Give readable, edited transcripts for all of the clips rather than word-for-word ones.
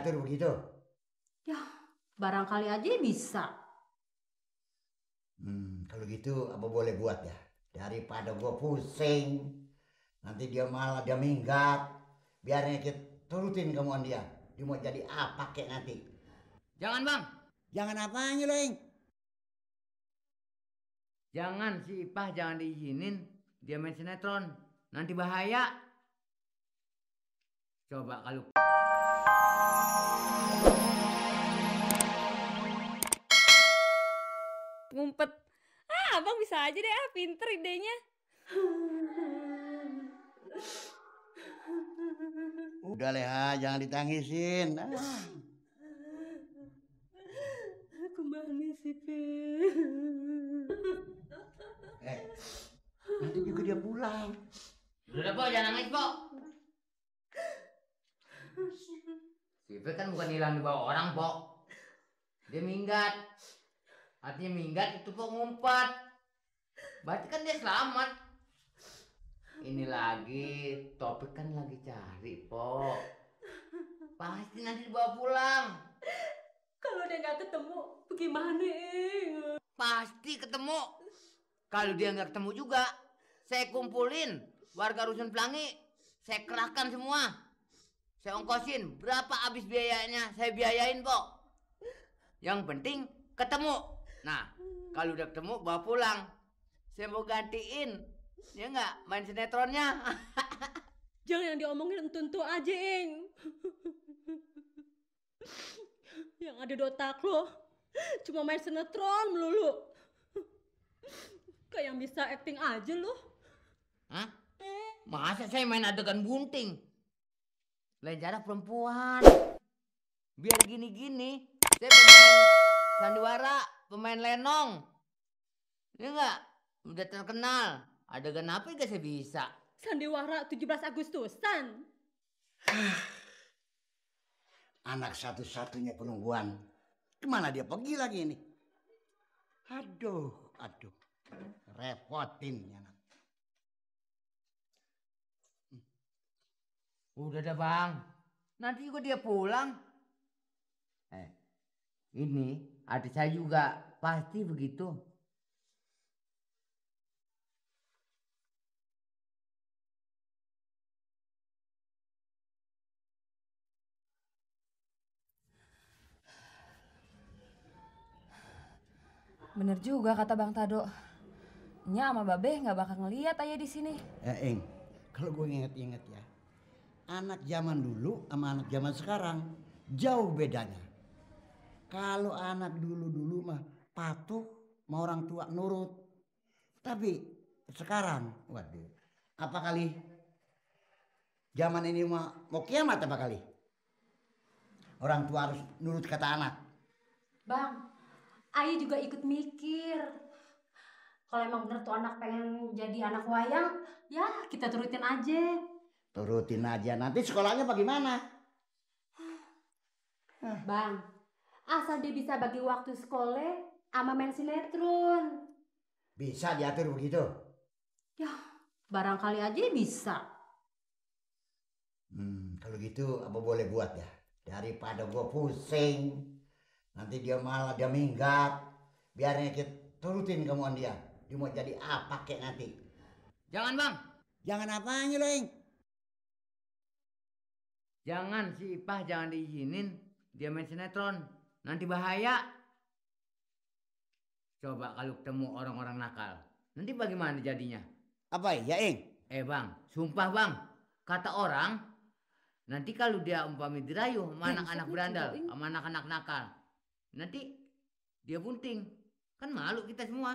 diatur begitu? Ya, barangkali aja bisa. Kalau gitu apa boleh buat ya? Daripada gue pusing, nanti dia malah dia minggat. Biarnya kita turutin kemauan dia. Dia mau jadi apa kek nanti? Jangan bang. Jangan apanya lo, Eng? Jangan si Ipah jangan diizinin dia main sinetron. Nanti bahaya. Coba kalau ngumpet. Abang bisa aja deh, pinter idenya. Udah Leha, jangan ditangisin. Kemana sih, Pe? Nanti juga dia pulang. udah po, jangan nangis po. Si Ipah kan bukan hilang di bawah orang po. Dia minggat. Artinya minggat itu po ngumpet. Berarti kan dia selamat. Ini lagi Topik kan lagi cari po. Pasti nanti dibawa pulang. Kalau dia nggak ketemu, bagaimana, Eng? Pasti ketemu. Kalau dia nggak ketemu juga, saya kumpulin warga Rusun Pelangi. Saya kerahkan semua. Saya ongkosin. Berapa habis biayanya, saya biayain, po. Yang penting ketemu. Nah, kalau udah ketemu, bawa pulang. Saya mau gantiin. Ya nggak, main sinetronnya. Jangan yang diomongin entu-entu aja, Eng. Yang ada di otak lo cuma main sinetron melulu. Kayak yang bisa acting aja lo. Hah? Masa saya main adegan bunting? Lain cara perempuan. Biar gini-gini, saya pemain sandiwara, pemain lenong. Ya enggak? Udah terkenal. Adegan apa juga saya bisa. Sandiwara 17 Agustusan. Anak satu-satunya perempuan. Kemana dia pergi lagi ini? Aduh. Repotin ya anak. Udah dah bang. Nanti juga dia pulang. Ini adik saya juga pasti begitu. Bener juga kata Bang Tado. Nya sama Babe nggak bakal ngeliat ayah di sini. Eng, kalau gue inget-inget ya, anak zaman dulu sama anak zaman sekarang jauh bedanya. Kalau anak dulu mah patuh, mau orang tua nurut. Tapi sekarang, waduh, apa kali zaman ini mau kiamat apa kali? Orang tua harus nurut kata anak. Bang, Ayah juga ikut mikir. Kalau emang bener tuh anak pengen jadi anak wayang, ya kita turutin aja. Turutin aja, nanti sekolahnya bagaimana? Bang, asal dia bisa bagi waktu sekolah sama main sinetron. Bisa diatur begitu? Ya, barangkali aja bisa. Kalau gitu apa boleh buat ya? Daripada gue pusing, nanti dia malah dia minggat. Biarnya kita turutin kemauan dia. Dia mau jadi apa kek nanti? Jangan bang. Jangan apanya lo, Eng? Jangan si Ipah jangan diizinin dia main sinetron. Nanti bahaya. Coba kalau ketemu orang-orang nakal. Nanti bagaimana jadinya? Apa ya, Eng? Bang, sumpah bang. Kata orang, nanti kalau dia umpami dirayu sama anak-anak berandal, sama anak-anak nakal. Nanti dia bunting. Kan malu kita semua.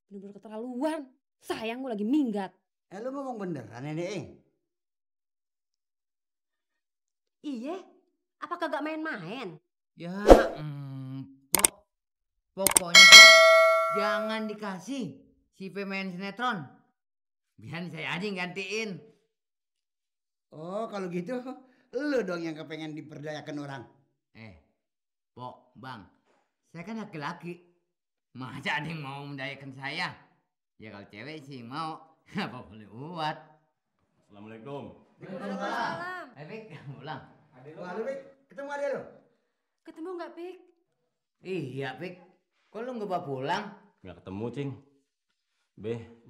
Bener-bener keterlaluan. Sayang gue lagi minggat. Lu ngomong beneran ini, Eng? Iya, apa kagak main-main? Ya, pokoknya jangan dikasih si pemain sinetron. Biar saya aja yang gantiin. Oh, kalau gitu lu dong yang kepengen diperdayakan orang. Bang, saya kan laki-laki. Masa ada yang mau mendayakan saya? Ya kalau cewek sih mau, apa boleh buat. Assalamualaikum. Waalaikumsalam. Pulang. Wah, lu, Pik, ketemu adek lu? Ketemu nggak, Pik? Iya, Pik. Kok lu nggak bawa pulang? Nggak ketemu, Cing.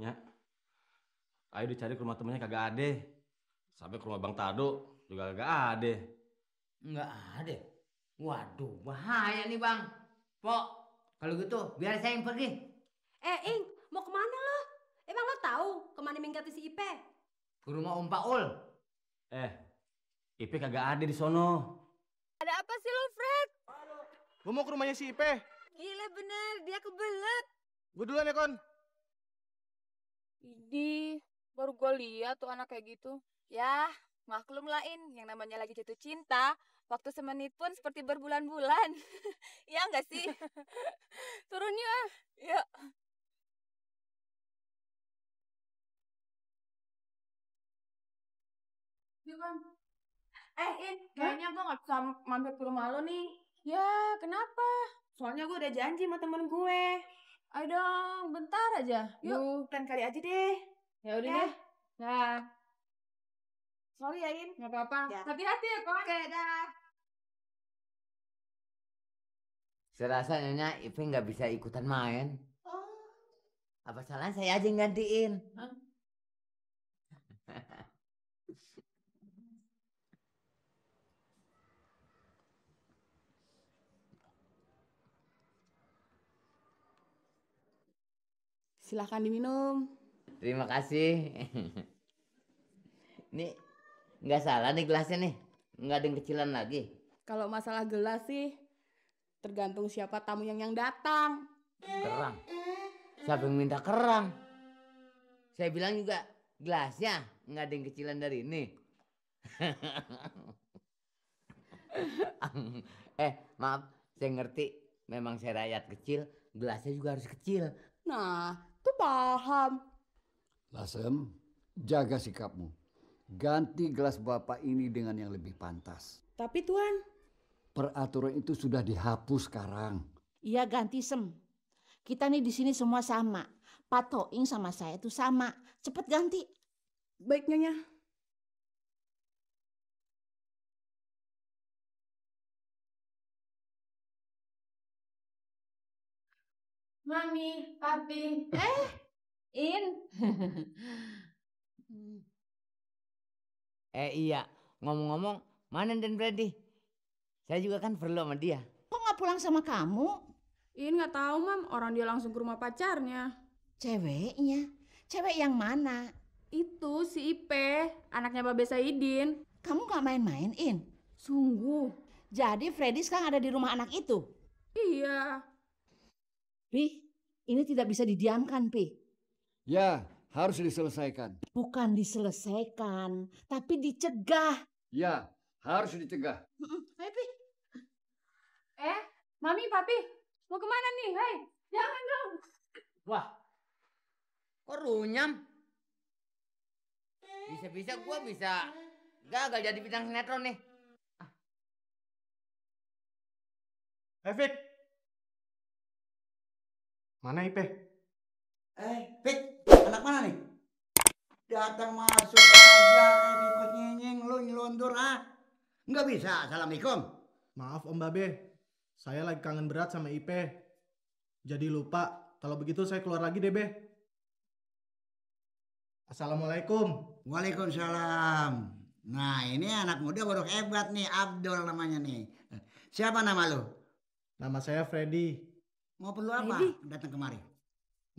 Nya. Ayo dicari ke rumah temennya kagak ada. Sampai ke rumah Bang Tado juga kagak ada. Nggak ada. Waduh, bahaya nih, Bang. Pok, kalau gitu biar saya yang pergi. Ing, mau kemana lo? Emang lo tahu kemana minggatnya si Ipe? Ke rumah Om Paul. Ipe kagak ada di sono. Ada apa sih lo, Fred? Gue mau ke rumahnya si Ipe. Gila bener, dia kebelet. Gue duluan ya, Kon. Idih, baru gue lihat tuh anak kayak gitu. Ya, maklum lah In, yang namanya lagi jatuh cinta, waktu semenit pun seperti berbulan-bulan. Iya nggak sih? Turun ya. Ya. In, kayaknya gue gak bisa mampir ke rumah lo nih. Ya, kenapa? Soalnya gue udah janji sama temen gue. Ayo dong, bentar aja. Yuk, lain kali aja deh. Ya udah Ya. deh. Nah, Sorry ya, In. nggak apa-apa. Ya. Hati-hati ya, Kon. Oke, dah. Serasa Nyonya Ipe nggak bisa ikutan main. Apa salahnya saya aja yang gantiin? Hah? Silahkan diminum. Terima kasih. Nih, nggak salah nih gelasnya nih. Nggak ada yang kecilan lagi. Kalau masalah gelas sih, tergantung siapa tamu yang datang. Kerang. Siapa yang minta kerang? Saya bilang juga gelasnya nggak ada yang kecilan dari ini. Maaf, saya ngerti. Memang saya rakyat kecil, gelasnya juga harus kecil. Nah, tuh paham. Lasem, jaga sikapmu. Ganti gelas bapak ini dengan yang lebih pantas. Tapi Tuan. Peraturan itu sudah dihapus sekarang. Iya ganti Sem. Kita nih di sini semua sama. Pak Toing sama saya itu sama. Cepet ganti. Baik, Nyonya. Mami, Papi. In. Iya, ngomong-ngomong, mana Den Brady? Saya juga kan perlu sama dia. Kok nggak pulang sama kamu? In nggak tahu, Mam. Orang dia langsung ke rumah pacarnya. Ceweknya. Cewek yang mana? Itu si Ipe, anaknya Babe Saidin. Kamu nggak main-main, In? Sungguh. Jadi Freddy sekarang ada di rumah anak itu? Iya. Pi, ini tidak bisa didiamkan, Pi. Ya, harus diselesaikan. Bukan diselesaikan, tapi dicegah. Ya, harus dicegah. Ayo, Pi. Mami, Papi. Mau kemana nih? Hei, jangan dong. Wah, kok runyam? Bisa-bisa gua bisa gagal jadi bintang sinetron nih. Fik. Mana Ipe? Pik, anak mana nih? Datang masuk aja kayak ikut nyenyeng lu nyelondur ah. Nggak bisa, assalamualaikum. Maaf Om Babe. Saya lagi kangen berat sama Ipe. Jadi lupa. Kalau begitu saya keluar lagi deh, Be. Assalamualaikum. Waalaikumsalam. Nah ini anak muda baru hebat nih, Abdul namanya nih. Siapa nama lu? Nama saya Freddy. Mau perlu apa Freddy. datang kemari?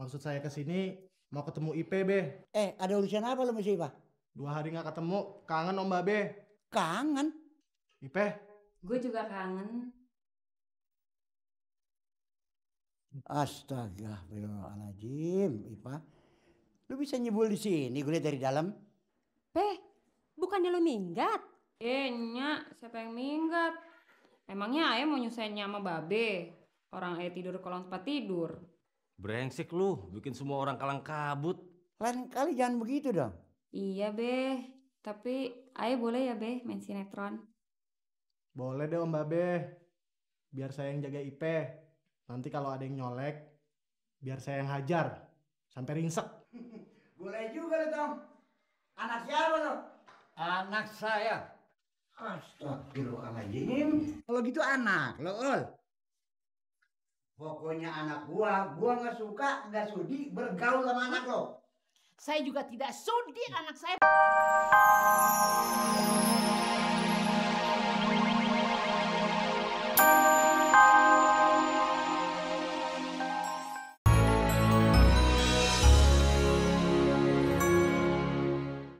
Maksud saya kesini mau ketemu Ipe, Be. Ada urusan apa lu mesti Pak? 2 hari nggak ketemu. Kangen Om Babe. Kangen? Ipe. Gue juga kangen. Astagfirullahaladzim, Ipa. Lu bisa nyebul di sini, gue lihat dari dalam. Bukannya lo minggat? Nyak, siapa yang minggat? Emangnya ayah mau nyusahin sama Babe? Orang ayah tidur di kolong tempat tidur. Brengsek lu, bikin semua orang kalang kabut. Lain kali jangan begitu dong. Iya, Be. Tapi ayah boleh ya, Be, main sinetron? Boleh deh Om Babe. Biar saya yang jaga Ipe. Nanti kalau ada yang nyolek, biar saya yang hajar. Sampai ringsek. Boleh juga lu dong. Anak siapa lu? Anak saya. Astagfirullahaladzim. Kalau gitu anak lo, Ol. Pokoknya anak gua nggak suka, nggak sudi bergaul sama anak lo. Saya juga tidak sudi anak saya.